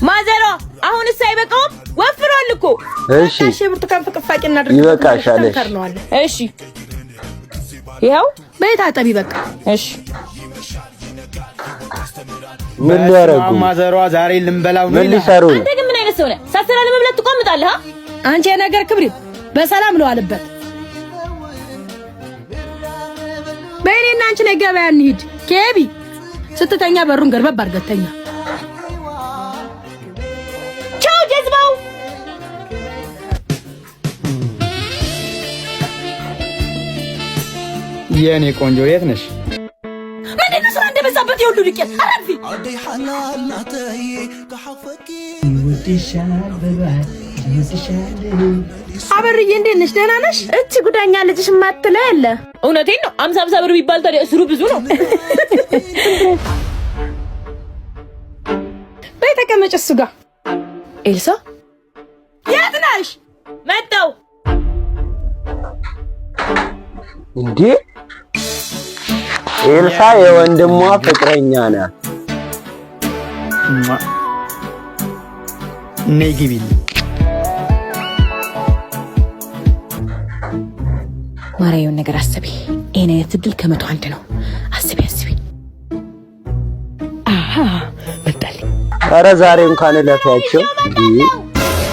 ማዘሯ አሁንስ አይበቃውም? ወፍሯል እኮ። እሺ። እሺ፣ የብርቱካን ፍቅፋቂ እናድርግ። ይበቃሻል። እሺ። ከርነዋለን። እሺ፣ ይኸው። በይ ታጠቢ በቃ። እሺ። ምን ሊያረጉ? ማዘሯ ዛሬ ልንበላው ነው ምን ይላል። ሊሰሩ ነው? አንተ ግን ምን አይነት ሰው ነህ? ሳትሰራ ለመብላት ትቆምጣለህ? አንቺ የነገር ክብሪት በሰላም ነው አለበት። በእኔና አንቺ ላይ ገበያ እንሂድ። ኬቢ ስትተኛ በሩን ገርበብ አድርገህ ተኛ። ቻው ጀዝባው። የኔ ቆንጆ የት ነሽ? ምንድን ነው ስራ እንደበዛበት የሁሉ ዱቄት? አረፊ። አበርዬ እንዴት ነሽ? ደህና ነሽ? እቺ ጉዳኛ ልጅሽ ማትለው ያለ እውነቴን ነው። 50 50 ብር ቢባል ታዲያ እስሩ ብዙ ነው። በይ ተቀመጭ እሱ ጋር። ኤልሳ። የት ነሽ? መጣው። እንዴ፣ ኤልሳ የወንድሟ ፍቅረኛ ናት። ነይ ግቢልኝ። ማርያውን ነገር አስቢ። ይሄን አይነት እድል ከ101 ነው። አስቢ አስቢ። አሃ፣ መጣልኝ። ኧረ ዛሬ እንኳን እለፊያቸው። እንዴ!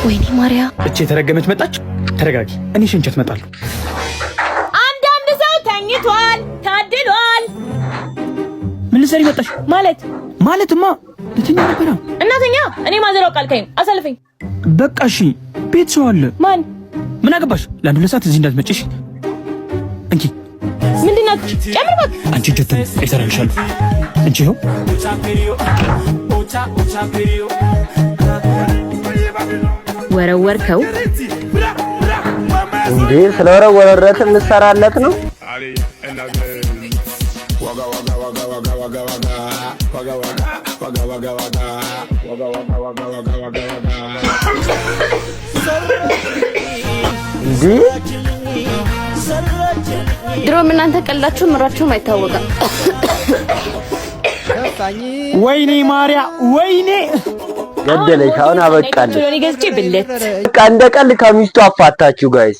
ወይኔ ማርያ። እቺ የተረገመች መጣች። ተረጋጊ፣ እኔ ሽንቸት እመጣለሁ። አንዳንድ ሰው ተኝቷል፣ ታድሏል። ምን ልትሰሪ መጣሽ? ማለት? ማለትማ ልተኛ ነበረ። እናተኛ። እኔ ማዘሯ ቃል ካይን አሳልፈኝ። በቃ እሺ፣ ቤት ሰው አለ። ማን? ምን አገባሽ? ለአንድ ሁለት ሰዓት እዚህ እንዳትመጪሽ። እንኪ። ምንድናት? ጨምር እባክህ። አንቺ እጀትን እሰራልሻለሁ። እንቺ ይኸው። ወረወርከው። እንዴ፣ ስለወረወረረት ልሰራለት ነው? Waga waga waga waga waga waga waga waga waga waga waga waga waga waga waga waga waga. እንዴ! ድሮም እናንተ ቀልዳችሁ ምራችሁም አይታወቅም። ወይኔ ማርያ፣ ወይኔ። ገደለሽ። አሁን አበቃለሽ። ገዝቼ ብለት በቃ እንደ ቀልድ ከሚስቱ አፋታችሁ guys።